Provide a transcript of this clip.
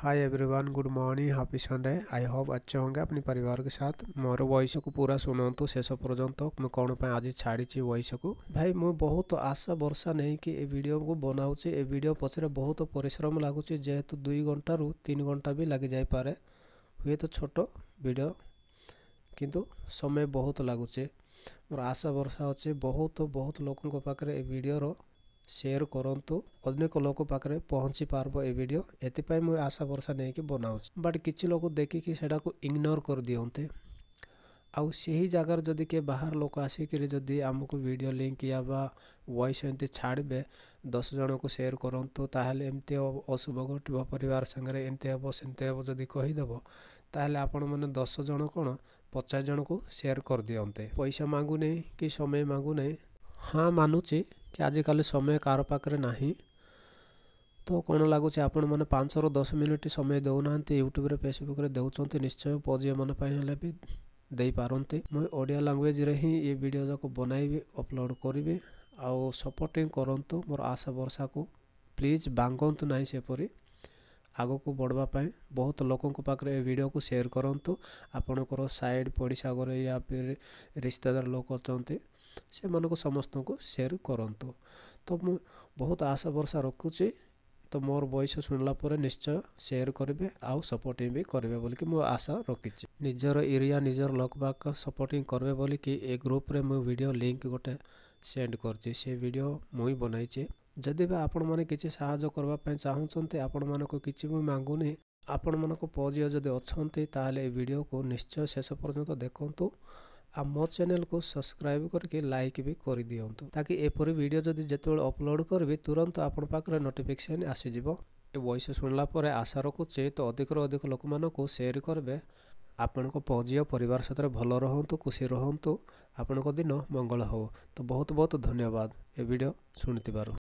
Hi everyone, good morning, happy Sunday. I hope अच्छे होंगे अपने परिवार के साथ। ମୋର ଭଏସକୁ ପୁରା ଶୁଣନ୍ତୁ ଶେଷ ପର୍ଯ୍ୟନ୍ତ, ମୁଁ କ'ଣ ପାଇଁ ଆଜି ଛାଡ଼ିଛି ଭଏସକୁ। ଭାଇ, ମୁଁ ବହୁତ ଆଶା ଭରସା ନେଇକି ଏ ଭିଡ଼ିଓକୁ ବନାଉଛି। ଏ ଭିଡ଼ିଓ ପଛରେ ବହୁତ ପରିଶ୍ରମ ଲାଗୁଛି, ଯେହେତୁ 2 ଘଣ୍ଟାରୁ 3 ଘଣ୍ଟା ବି ଲାଗିଯାଇପାରେ। ହୁଏତ ଛୋଟ ଭିଡ଼ିଓ, କିନ୍ତୁ ସମୟ ବହୁତ ଲାଗୁଛି। ମୋର ଆଶା ଭରସା ଅଛି ବହୁତ ବହୁତ ଲୋକଙ୍କ ପାଖରେ ଏ ଭିଡ଼ିଓର ସେୟାର କରନ୍ତୁ, ଅନେକ ଲୋକ ପାଖରେ ପହଞ୍ଚି ପାରବ ଏ ଭିଡ଼ିଓ। ଏଥିପାଇଁ ମୁଁ ଆଶା ଭରସା ନେଇକି ବନାଉଛି। ବଟ୍ କିଛି ଲୋକ ଦେଖିକି ସେଇଟାକୁ ଇଗ୍ନୋର କରିଦିଅନ୍ତି। ଆଉ ସେହି ଜାଗାରେ ଯଦି କିଏ ବାହାର ଲୋକ ଆସିକିରି ଯଦି ଆମକୁ ଭିଡ଼ିଓ ଲିଙ୍କ ୟା ବା ଭଏସ୍ ଏମିତି ଛାଡ଼ିବେ, 10 ଜଣକୁ ସେୟାର କରନ୍ତୁ, ତାହେଲେ ଏମିତି ଅଶୁଭ ଘଟିବ ପରିବାର ସାଙ୍ଗରେ, ଏମିତି ହେବ ସେମିତି ହେବ ଯଦି କହିଦେବ, ତାହେଲେ ଆପଣମାନେ 10 ଜଣ କ'ଣ 50 ଜଣକୁ ସେୟାର କରିଦିଅନ୍ତେ। ପଇସା ମାଗୁନି କି ସମୟ ମାଗୁନି। ହଁ, ମାନୁଛି କି ଆଜିକାଲି ସମୟ କାହାର ପାଖରେ ନାହିଁ। ତ କ'ଣ ଲାଗୁଛି, ଆପଣମାନେ 5ରୁ 10 ମିନିଟ୍ ସମୟ ଦେଉନାହାନ୍ତି? ୟୁଟ୍ୟୁବରେ, ଫେସବୁକ୍ରେ ଦେଉଛନ୍ତି, ନିଶ୍ଚୟ ପୁଅ ଝିଅମାନେ ପାଇଁ ହେଲେ ବି ଦେଇପାରନ୍ତି। ମୁଁ ଓଡ଼ିଆ ଲାଙ୍ଗୁଏଜରେ ହିଁ ଏ ଭିଡ଼ିଓ ଯାକ ବନାଇବି, ଅପଲୋଡ଼ କରିବି। ଆଉ ସପୋର୍ଟିଂ କରନ୍ତୁ ମୋର ଆଶା ଭରସାକୁ, ପ୍ଲିଜ୍ ଭାଙ୍ଗନ୍ତୁ ନାହିଁ। ସେପରି ଆଗକୁ ବଢ଼ିବା ପାଇଁ ବହୁତ ଲୋକଙ୍କ ପାଖରେ ଏ ଭିଡ଼ିଓକୁ ସେୟାର କରନ୍ତୁ। ଆପଣଙ୍କର ସାଇଡ଼୍ ପଡ଼ିଶା ଘରେ ୟା ଫିର୍ ରିଶ୍ତେଦାର ଲୋକ ଅଛନ୍ତି, ସେମାନଙ୍କୁ ସମସ୍ତଙ୍କୁ ସେୟାର କରନ୍ତୁ। ତ ମୁଁ ବହୁତ ଆଶା ଭରସା ରଖୁଛି, ତ ମୋର ଭଏସ୍ ଶୁଣିଲା ପରେ ନିଶ୍ଚୟ ସେୟାର କରିବେ ଆଉ ସପୋର୍ଟିଂ ବି କରିବେ ବୋଲିକି ମୁଁ ଆଶା ରଖିଛି। ନିଜର ଏରିଆ, ନିଜର ଲୋକବାକ ସପୋର୍ଟିଂ କରିବେ ବୋଲିକି ଏ ଗ୍ରୁପରେ ମୁଁ ଭିଡ଼ିଓ ଲିଙ୍କ ଗୋଟେ ସେଣ୍ଡ କରିଛି। ସେ ଭିଡ଼ିଓ ମୁଇଁ ବନାଇଛି। ଯଦି ବି ଆପଣମାନେ କିଛି ସାହାଯ୍ୟ କରିବା ପାଇଁ ଚାହୁଁଛନ୍ତି, ଆପଣମାନଙ୍କୁ କିଛି ବି ମାଗୁନି, ଆପଣମାନଙ୍କ ପୁଅ ଝିଅ ଯଦି ଅଛନ୍ତି, ତାହେଲେ ଏ ଭିଡ଼ିଓକୁ ନିଶ୍ଚୟ ଶେଷ ପର୍ଯ୍ୟନ୍ତ ଦେଖନ୍ତୁ ଆଉ ମୋ ଚ୍ୟାନେଲକୁ ସବସ୍କ୍ରାଇବ୍ କରିକି ଲାଇକ୍ ବି କରିଦିଅନ୍ତୁ, ତାକି ଏପରି ଭିଡ଼ିଓ ଯଦି ଯେତେବେଳେ ଅପଲୋଡ଼ କରିବି, ତୁରନ୍ତ ଆପଣ ପାଖରେ ନୋଟିଫିକେସନ୍ ଆସିଯିବ। ଏ ଭଏସ୍ ଶୁଣିଲା ପରେ ଆଶା ରଖୁଛି ତ ଅଧିକରୁ ଅଧିକ ଲୋକମାନଙ୍କୁ ସେୟାର କରିବେ। ଆପଣଙ୍କ ପୁଅ ଝିଅ ପରିବାର ସହିତ ଭଲ ରୁହନ୍ତୁ, ଖୁସି ରୁହନ୍ତୁ, ଆପଣଙ୍କ ଦିନ ମଙ୍ଗଳ ହେଉ। ତ ବହୁତ ବହୁତ ଧନ୍ୟବାଦ ଏ ଭିଡ଼ିଓ ଶୁଣିଥିବାରୁ।